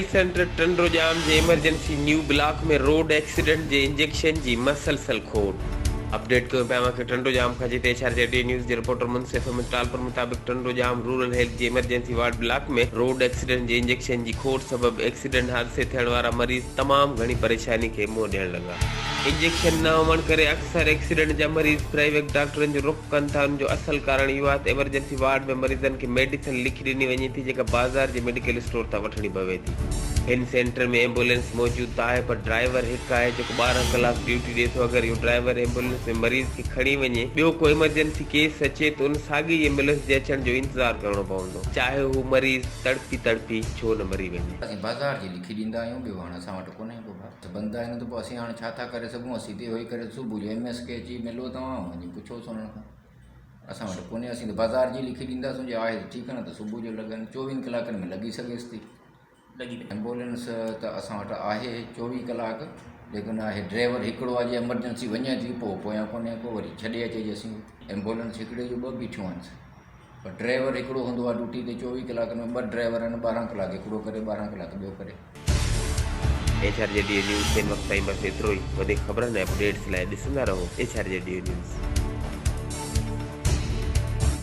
Health centre Tando Jam جي emergency نيو block ۾ road accident جي injection جي مسلسل کوٽ. اپڊيٽ ڪيون پيا اوهان کي ٽنڊوڄام کان جتي H R J D news جي رپورٽر منصف احمد ٽالپر مطابق ٽنڊوڄام رورل هيلٿ جي emergency ward block ۾ road accident جي انجيڪشن جي کوٽ سبب ايڪسيڊنٽ حادثي ٿيڻ وارا مريض تمام گهڻي پريشاني کي منهن ڏيڻ لڳا. انجيڪشن نه هئڻ ڪري اڪثر ايڪسيڊنٽ جا مريض پرائيويڪ ڊاڪٽرن جو رخ ڪن ٿا ان جو اصل ڪارڻ اهو آهي ته ايمرجنسي وارڊ ۾ مريضن کي ميڊيسن لکي ڏني وڃي ٿي جيڪا بازار جي ميڊيڪل اسٽور تان وٺڻي پوي ٿي. هن سينٽر ۾ ايمبولينس موجود ته آهي پر ڊرائيور هڪ آهي جيڪو 12 ڪلاڪ ڊيوٽي ڏي ٿو اگر اهو ڊرائيور ايمبولينس ۾ مريض کي کڻي وڃي ٻيو ڪو ايمرجنسي ڪيس اچي ته ان ساڳي ئي ايمبولينس جي اچڻ جو انتظار ڪرڻو پوندو چاهي هو مريض تڙپي تڙپي ڇو نه مري وڃي. اسين بازار جي لکي ڏيندا آهيون ٻيو هاڻ اسان وٽ ڪونهي ڪو ڀاء. ته بند آهن ته پوء اسين هاڻ ڇا ٿا ڪري سگهون اسين ته اهو ئي ڪري صبح جو ايم ايس کي اچي ملو توهان وڃي پڇوس انهن کان اسان وٽ ڪونهي اسين ته بازار جي لکي ڏينداسون جي آهي ته ٺيڪ نه ته صبح جو لڳن چوويهن ڪلاڪن ۾ لڳي سگهيس ٿي ايمبولينس ته اسان وٽ آهي چوويهه ڪلاڪ ليڪن آهي ڊرائيور هڪڙو آهي جي ايمرجنسي وڃي ٿي پوء پويان ڪونهي ڪو وري ڇڏي اچي جي اسين ايمبولينس هڪڙي جون ٻه بيٺيون آهن پر ڊرائيور هڪڙو هوندو آهي ڊيوٽي تي چوويهه ڪلاڪن ۾ ٻه ڊرائيور آهن 12 ڪلاڪ هڪڙو ڪري 12 ڪلاڪ ٻيو ڪري. H R G D news هن وقت تائين بس ايترو ئي وڌيڪ خبرن ۽ اپڊيٽس لاء ڏسندا رهو H R G D news.